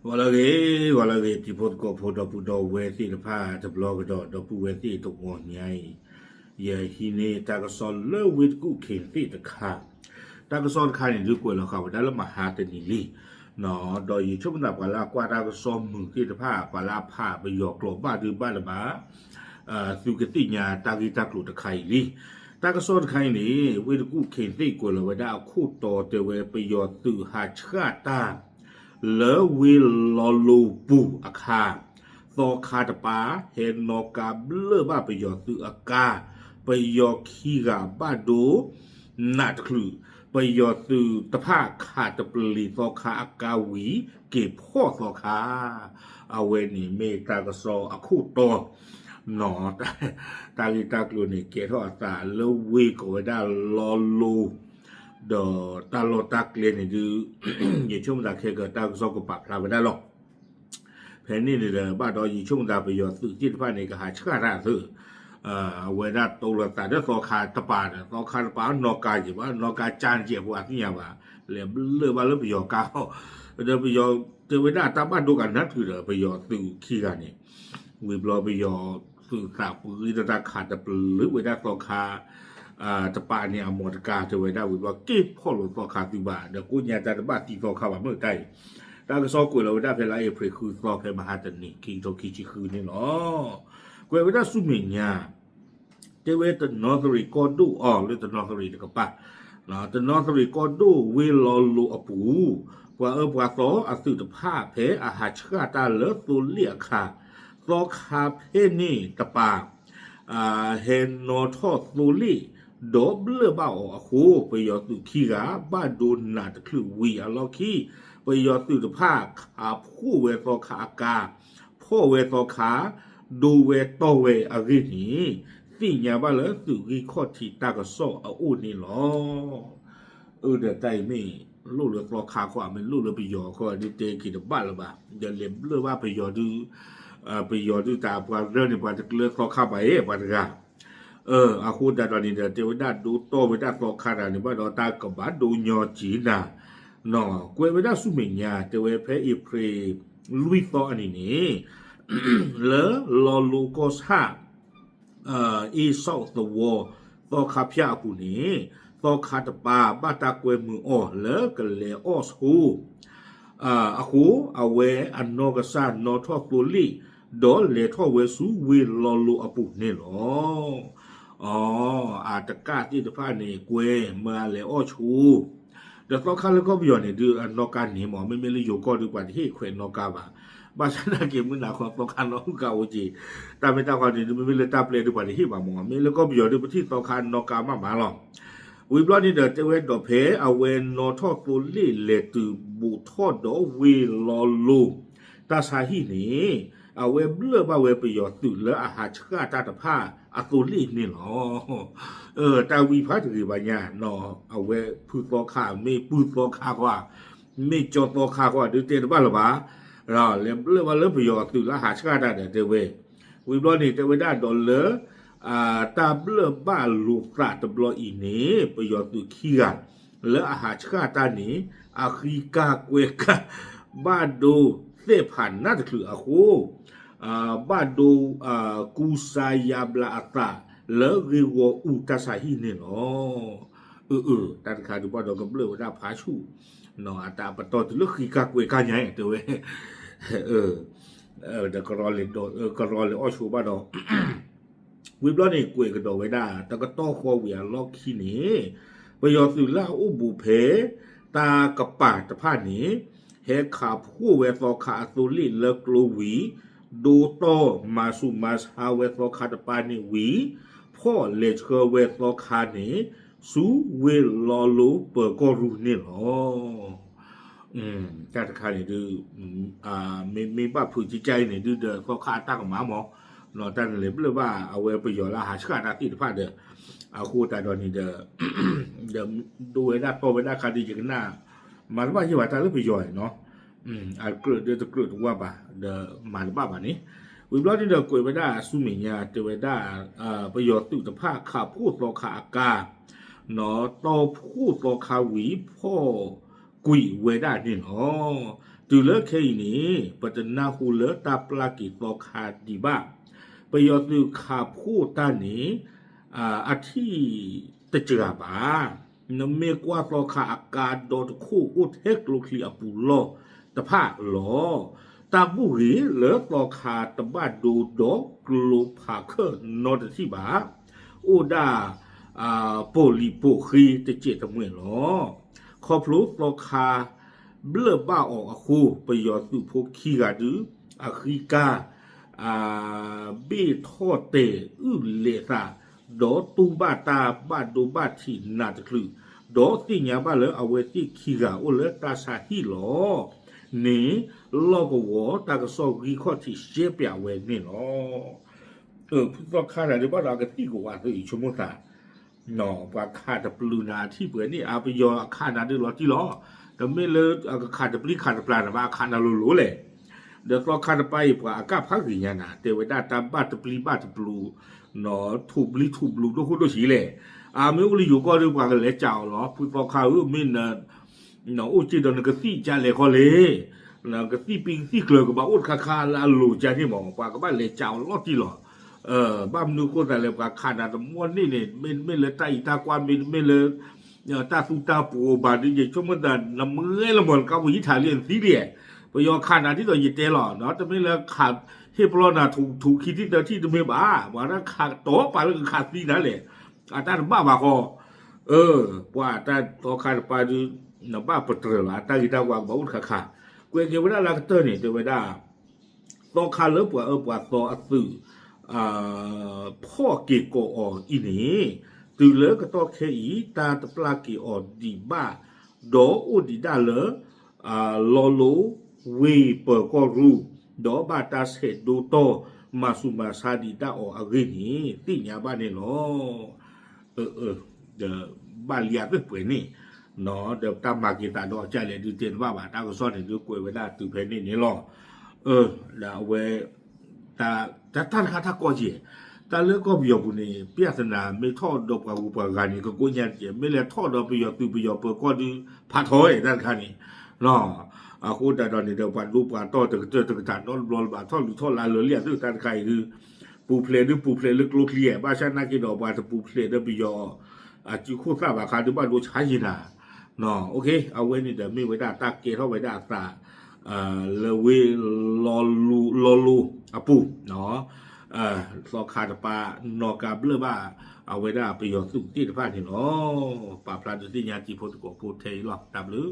ဂီၤလၢအဂ့ၤ, ဂီၤလၢအဂ့ၤ, တံၤဖိသကိးဖိ ဒီပုၢ်ဒီဝဲၢ်သ့ၣ်တဖၣ်တဘျီကဒီး, ဒီပုၢ်ဝဲၢ်သ့ၣ်တဂီၤညါအံၤ, ယဟံးန့ၢ်တၢ်ကစီၣ်လၢဝ့ၢ်တကူၣ်ခ့ၣ်သ့ၣ်တခါ, တၢ်ကစီၣ်တခါန့ၣ်ဒုးကွဲးလီၤဃာ်ဝဲဒၣ်လၢမဟါတနံၤလံ, ဒီးယဆိကမိၣ်သးပှၤလၢအကွၢ်တၢ်ကစီၣ်မုာ်သ့ၣ်တဖၣ် ပှၤလၢအဖးပယီၤကျိာ်ဘၣ်ဒုးဘၣ်တဘၣ် သုကသ့ၣ်ညါတၢ်ဂ့ၢ်တၢ်ကျိၤတခါအံၤလံ. တၢ်ကစီၣ်တခါအံၤန့ၣ် ဝ့ၢ်တကူၣ်ခ့ၣ်သ့ၣ်ကွဲးလီၤဝဲဒၣ်အခိၣ်တီတဲဝဲ ပယီၤသုးဟးဆှၣ်တၢ် လၢဝ့ၢ်လီလိပူၤအခါ, သီခါတပၤ ဟဲနီၣ်ကါဘျၢၣ်ဘၣ်ပယီၤသုးအကါ, ပယီၤခံဂၤဘၣ်ဒိနးတချုး, ပယီၤသုးတဖၣ်ခးတပျ့ၤသီခါအကါဝံၤ က့ၤဖီၣ်သီခါ, အဝဲန့ၣ်မ့ၢ်တၢ်ကစီၣ်အခိၣ်တီ တၢ်ဂ့ၢ်တၢ်ကျိၤန့ၣ် ကဲထီၣ်အသးလၢဝ့ၢ်ကိးဝဲဒၣ်လီလိ, ဒီးတၢ်လီၢ်တၢ်ကျဲန့ၣ်ဒုး ယဆိကမိၣ်သးခဲကတၢ်ကစီၣ်ကပာ်ဖျါဝဲဒၣ်လီၤ. ဖဲန့ၣ်န့ၣ်ဒီး ဘၣ်ဒီးယဆိကမိၣ်သးပယီၤသုးသ့ၣ်တဖၣ်န့ၣ် ကဟးဆှၣ်တၢ်သုး, အဝဲဒၣ်တိလိာ်သးဒီးသီခါတပၤဒီး သီခါတပၤနီၣ်ကါက့ၤဘၣ် နီၣ်ကါကၢန့ၣ်က့ၤဘၣ် နီၣ်ကါတသ့ၣ်ညါဘၣ်, လဲၤဘျၢၣ်ဘၣ်လၢပယီၤကါဃီ, ဒီးပယီၤတဲဝဲဒၣ်တၢ်ဘၣ်ဒိကနၣ်တချုးဒီး ပယီၤသုးခံဂၤန့ၣ် ဝံၤဘျီပယီၤသုးသးပှ့ၤတၢ်ခးတပျ့ၤဝဲဒၣ်သီခါ တပၤန့ၣ်အမီၢ်တကါ တဲဝဲဒၣ်ဝံၤဘျီ က့ၤဖီၣ်လိာ်သီခါသုးဘၣ် ဒီးကိးညါတၢ်တဘၣ်သံသီခါဘၣ်မုၢ်တၢ်အံၤ, တၢ်ကစီၣ်ကွဲးလီၤဝဲဒၣ်ဖဲလါအ့ဖြ့ၣ်ဃုသီ ဖဲမဟါတနံၤ ခံကထိခံဆံဃုန့ၣ်လီၤ. ကွဲးဝဲဒၣ်ဆူမဲာ်ညါ တဲဝဲတနီသရံၣ်ကီၢ်ဒိၣ်အီၤလၢတနီသရံၣ်တကပၤ, တနီသရံၣ်ကီၢ်ဒိၣ်ဝ့ၢ်လီလိအပူၤ, ပှၤအၢပှၤသီအသုးတဖၣ်ဖဲအဟးဆှၣ်တၢ်လၢသိလ့ၣ်အခါ, သီခါဖဲန့ၣ်တပၤ ဟဲနီၣ်ထီၣ်သိလ့ၣ် ဒီးဘျၢၣ်ဘၣ်အီၤအဃိ ပယီၤသုးခံဂၤ ဘၣ်ဒိနးတချုးဝံၤအလီၢ်ခံ, ပယီၤသုးတဖၣ်ခးဖှိၣ်ဝဲသီခါအကါ, ဖီၣ်ဝဲသီခါ, ဒိဝဲတီၢ်ဝဲအဂ့ၢ်န့ၣ် သ့ၣ်ညါဘၣ်လၢသုးဂံၢ်ခီၣ်ထံးတၢ်ကစီၣ်အအိၣ်န့ၣ်လီၤ. အၢ ဒီးတၢ်အံၤမ့ၢ်လိၣ်လၢသီခါခီ မ့ၢ်လိၣ်လၢပယီၤခီ ဒ်တဲက့ၤတဘၣ်လၢၤဘၣ်, ဒီးလဲၤဘျၢၣ်ဘၣ်ပယီၤဒုး, ပယီၤဒုးတၢ်ပှၤရၢန့ၣ် ပှၤတကျၢၤသီခါဘၣ်ယဲ ပှၤတဂၤ အဃိသတးဒီးန့ၣ်ဒီး တဲဝဲဒၣ်ဒိတီၢ်ဝဲဒၣ်သီခါတၢ်န့ၣ် ဘၣ်ဒီးတၢ်ကဘၣ်ဒိညီက့ၤနၤ, ကွဲးဝဲဒၣ်ဆူမဲာ်ညါ တဲဝဲဖဲအ့ဖြ့ၣ်လွံၢ်သီအနံၤန့ၣ် လၢလီလိကီၢ်ဆၣ် အ့စီၣ်သဝီ သီခါဖၠၣ်အပူၤန့ၣ် သီခါတပၤ ဘၣ်တၢ်ကွဲမုာ်အီၤလၢကလဲၤအီၣ်ဆိ အဃိ အဝဲအနီၢ်ကစၢ်နီၣ်ထီၣ်သိလ့ၣ် ဒီးလဲၤထီၣ်ဝဲဆူဝ့ၢ်လီလိအပူၤန့ၣ်လီၤ. အတကၣ်သ့ၣ်တဖၣ်န့ၣ် ကွဲမုာ်အလဲၤအီၣ်ဆိ ဒီးသီခါလၢကီၢ်ပယီၤန့ၣ်ဒုး အနီၣ်ကါန့ၣ်မ့ၢ် မ့မ့ၢ်လၢယိၤကီၢ်ဒုး ပှၤတဟ့ၣ်ခွဲးနီၣ်ကါဘၣ်. ဘၣ်ဆၣ်သနာ်က့ မုၢ်နၤခီသီခါနီၣ်ဟူးကါအိၣ်က့ၤ, တၢ်မ့ၢ်တၢ်ခီန့ၣ်ဒုး မ့မ့ၢ်လၢတၢ်ပျဲဒုး ပှၤတဟ့ၣ်ဘၣ်မ့ၢ် မ့ၢ်လၢကီၢ်ပယီၤဒုး ပထံၣ်သီခါနီၣ်ကါမးမးလီၤ. ဝံၤဘျီန့ၣ်ဒီး တဲဝဲဒီးဖဲအဝဲနီၣ်ထီၣ်သိလ့ၣ်လဲၤတုၤဘူးထီၣ်ဒီးဝ့ၢ်လီလိ တၢ်ဆါဟံၣ်န့ၣ် အဝဲဘျၢၣ်ဘၣ်ဝဲပယီၤသုးလၢအဟးဆှၣ်တၢ်တဖၣ်အသိလ့ၣ်န့ၣ်လီၤ. တၢ်ဝံဖးတဂ့ၤဘၣ်ညါ, အဝဲဖုသီခါ မ့ၢ်ပုၢ်သီခါကွၢ်, မ့ၢ်ကၠီသီခါကွၢ် ဒုးတဲတဘၣ်လၢၤဘၣ်, လဲၤဘျၢၣ်ဘၣ်လၢပယီၤသုးလၢဟးဆှၣ်တၢ်ဒီးတဲဝဲ, ဝံၤဘျီန့ၣ် တဲဝဲဒၣ်ဒီးလၢ တၢ်ဘျၢၣ်ဘၣ်လိာ်သးတဘျီအံၤန့ၣ် ပယီၤသုးခံဂၤ လၢအဟးဆှၣ်တၢ်န့ၣ် အဃံကၢ်ကွဲကၢ် ဘၣ်ဒိသဲၣ်ဖးနးတချုးအဃိ ဘၣ်ဒိကူစါယါဘျါအသးလၢဂ့ၢ်ဂီၢ်အူတၢ်ဆါဟံၣ်န့ၣ်လီၤ. အၢ အၢ တၢ်တခါဒုးဘၣ်ဒီးကဘျၢၣ်ဝဲဒၣ်ဖးဆူၣ်, အတၢ်ပတီၢ်တုၤလၢဃံကၢ်ကွဲကၢ်ညါတဲဝဲ, ဒီးကရီလဲၤအီၣ်ဆိဘၣ်ဒီး ဝံၤဘျီန့ၣ် ကွဲးကဒီးဝဲဒၣ် တကတီၢ်ဃီဝံၤအလီၢ်ခံန့ၣ် ပယီၤသုးလၢအအိၣ်ဘူးဖဲ တၢ်ကပၤတဖၣ်န့ၣ် ဟဲခးဖှိၣ်ဝဲသီခါအသိလ့ၣ်လၢကျိဝံၤ ဒိတီၢ်မၤဆူၣ်မၤဆါဝဲသီခါတပၤန့ၣ်ဝံၤ ဖီၣ်လဲၤဆှၢဝဲသီခါန့ၣ် ဆူဝ့ၢ်လီလိပၢၤကီၢ်ရူၢ်န့ၣ်လီၤ. တၢ်တခါန့ၣ်ဒုး မ့မ့ၢ်ဘၣ်ဖုးကကၢ်အံၤန့ၣ်ဒုးဒီးသီခါအတၢ်ကမၣ်မး, တၢ်န့ၣ်လဲၤဘျၢၣ်ဘၣ်အဝဲပယီၤလၢအဟးဆှၣ်တၢ်သ့ၣ်တဖၣ်ဒီး အဃိသတးဒီးန့ၣ်ဒီး ဒီးဒိဝဲဒၣ်တီၢ်ဝဲဒၣ်ခါဒုးယကနၣ် မၤတဘၣ်ယဲၢ်ဘၣ်တၢ်လၢပယီၤအံၤနီၤ, အကြၢးဒီးတကြၢးတဝါဘၣ် ဒီးမၤတဘၣ်ဘၣ်န့ၣ်, ဝံၤဘျီန့ၣ်ဒီးကွဲးဝဲဒၣ်ဆူမဲာ်ညါ တဲဝဲဒၣ် ပယီၤသုးတဖၣ်ခးဖှိၣ်သီခါအကါ နီၤ တီၢ်ဖှိၣ်သီခါဝံၤဖီၣ်ကွံာ်ဝဲဒၣ်န့ၣ်လီၤ. တုၤလၢခဲအံၤန့ၣ် ပတနၢ်ဟူလၢတၢ်ပျၢ်က့ၤသီခါဒံးဘၣ်. ပယီၤသုးခးဖှိၣ်တၢ်န့ၣ် အထံၣ်တစှၤဘၣ်. နမ့ၢ်ကွၢ်သီခါအကါဒီတခိၣ်အိၣ်ထဲကျိချံအပူၤလီၢ်တဖၣ်လီၤ. တၢ်ဘူၣ်ဂ့ၤလၢသီခါတဘၣ်ဒိဒီးကျိဖးခၢၣ်နီတထံၣ်ဘၣ်. အိၣ်ဒၣ် ပိာ်လံာ်ပိာ်ဃ့တစဲးတမှဲာ်လီၤ. ခီဖျိသီခါ ဘျၢၣ်ဘၣ်အီၤအဃိ ပယီၤသုးဖိခံဂၤဒု အဃံကါ ဘ့ၣ်ထီၣ်တဲာ်အုၣ်လဲးသး ဒီးတူၢ်ဘၣ်တၢ်ဘၣ်ဒိဘၣ်ထံးနးတချုး, ဒီးသ့ၣ်ညါဘၣ်လၢအဝဲသ့ၣ်ခံဂၤအိၣ်လၢတၢ်ဆါဟံၣ်လီၤန့ၣ် လီၢ်ကဝီၤတၢ်ကစီၣ်ဂံၢ်ခီၣ်ထံးရှဲပၠးဝဲန့ၣ်လီၤ. ဖုသီခါတၢ်ဒုးဘၣ်ဒီးအကသံၣ်ကဝးသုးအံၤဆိကမိၣ်သး ပှၤခးတပျုၤနၤထံၣ်ပှဲၤန့ၣ် အပယီၤအခးနၤဒုးလီၤတံၢ်လီၤ. တမ့ၢ်လၢအခးတပျံၤခးတပျၢ်နၤဘၣ် အခးနၤလိၤလိၤလဲၣ်. ဒီးသီခါတပၤအံၤ ပှၤအကၣ်ဖးဂ့ၤညါနၤ တဲဝဲဒၣ်တၢ်ဘၣ်တပျံၤဘၣ်တပျုၤ ထူးဘျံထူးဘျုးဒိၣ်ခိၣ်ဒိၣ်ဆံးလဲၣ်. အမ့ၢ်အိၣ်လၢယိၤကီၢ်ဒီး ပှၤကလဲၤကးအီၤလီၤ. ဖုသီခါဧၢ မ့ၢ် နအိၣ်စ့ၢ်ဒီးနကသံၣ်ကလဲၤခီလဲၣ်. နကသံၣ်ပံကသံၣ်ကျၢၤကဘၣ်အိၣ်တခါခါလၢအလိၤကန့ၣ်မး ပှၤကဘၣ်လဲၤကးအီၤလီၤတံၢ်လီၤ. ဘၣ်မနုၤအဃိသတးလဲၣ် ပှၤခးနၤတမီၢ်န့ၣ်န့ၣ် မ့တမ့ၢ်လၢတၢ်အံၤတၢ်ကွၢ် မ့တမ့ၢ်လၢ တၢ်သူတၢ်ပှိၤဘၣ်ဒုး ယဆိကမိၣ်သး နမ့ၢ်လၢမီၢ်နကါပူၤယံထးလံ နသံလံ. ပယီၤခးနၤဒ်သိးယတဲလီၤ တမ့ၢ်လၢခး ဟ့ၣ်ပလီၢ်နၤထူးခံထံၣ်သၢထံၣ်တမ့ၢ်ဘၣ် ပှၤတခးတီၤပာ်လၢကခးသံနၤလဲၣ်. အတၢ်တဘၣ်ဘၣ်ဃီ ပှၤတၢ်သီခါတပၤဒုး နဘၣ်ပတြၢၤလီၤ အတၢ်ဂ့ၤတၢ်ဝါကဘၣ်အိၣ်တခါခါ. ကွဲးက့ၤဝဲဒၣ်လၢကတၢၢ်န့ၣ် တဲဝဲဒၣ် သီခါလၢပှၤအၢပှၤသီအသုး ဖီၣ်က့ၤကိးအီၤအံၤန့ၣ် တုၤလၢကတီၢ်ခဲအံၤ တၢ်တပျၢ်က့ၤအီၤဒံးဘၣ် ဒီးအိၣ်ဒံးဒၣ်လၢ လီလိ ဝ့ၢ်ပၢၤကီၢ်ရူၢ် ဒီးဘၣ်တၢ်ဆဲးဒိတီၢ် မၤဆူးမၤဆါဒံးဒၣ်အီၤအဂ့ၢ်န့ၣ် သ့ၣ်ညါဘၣ်န့ၣ်လီၤ. ဒီးဘၣ်လံအသ့ၣ်ပှဲၤန့ၣ် ဒီးတၢ်မၤက့ၤသးဒီးအကၢ်လဲၣ်ဒုးတဲတဘၣ်ဘၣ် တၢ်ကစီၣ်န့ၣ်ဒုးကွဲးဝဲဒၣ်တုၤဖဲန့ၣ်န့ၣ်လီၤ. ဒီးအဝဲ တၢ်တခါတၢ်ကီက့ၤ တၢ်လၢကီၢ်ပယီၤပူၤန့ၣ် ပြဿနာမ့ၢ်ထီၣ်ဒီးပှၤဂုၤပှၤဂၤန့ၣ် ကကိညါတက့ၢ် မ့ၢ်လဲၤထီၣ်ဒီးပယီၤသုးပယီၤပၢၤကီၢ်ဒုး ဖးထီၣ်ဝဲတၢ်တခါန့ၣ် အဃိသတးဒီးန့ၣ်ဒီး ပှၤဒိပှၤတီၢ်တကတၢၢ်တကတၢၢ် နီတဘျီလၢၤဘၣ်ထီၣ်လူၤထီၣ်လါလၢာ်လံအသ့ၣ်တၢ်တခါအံၤဒုး ပူၤဖျဲးဒုးပူၤဖျဲးလၢကျိချံ ဘၣ်ဆၣ်နာ်က့ဒီးပှၤတပူၤဖျဲးဒီးပယီၤ အစုခိၣ်သၣ်ဘၣ်ခါဒုးဘၣ်ဒိဆါယံၤနၤ အဝဲန့ၣ်ဒီးမ့ၢ်ဝဲဒၣ်တၢ်ကဲထီၣ်ဝဲဒၣ်အသး လၢဝ့ၢ်လီလိအပူၤ သီခါတပၤ နီၢ်ကါဘျၢၣ်ဘၣ် အဝဲဒၣ်ပယီၤသုးသ့ၣ်တဖၣ်န့ၣ်လီၤ. ပာ်ဖျါဒုးသ့ၣ်ညါတံၤဖိသကိးဖိထဲအံၤလီၤ. တၢ်ဘျုး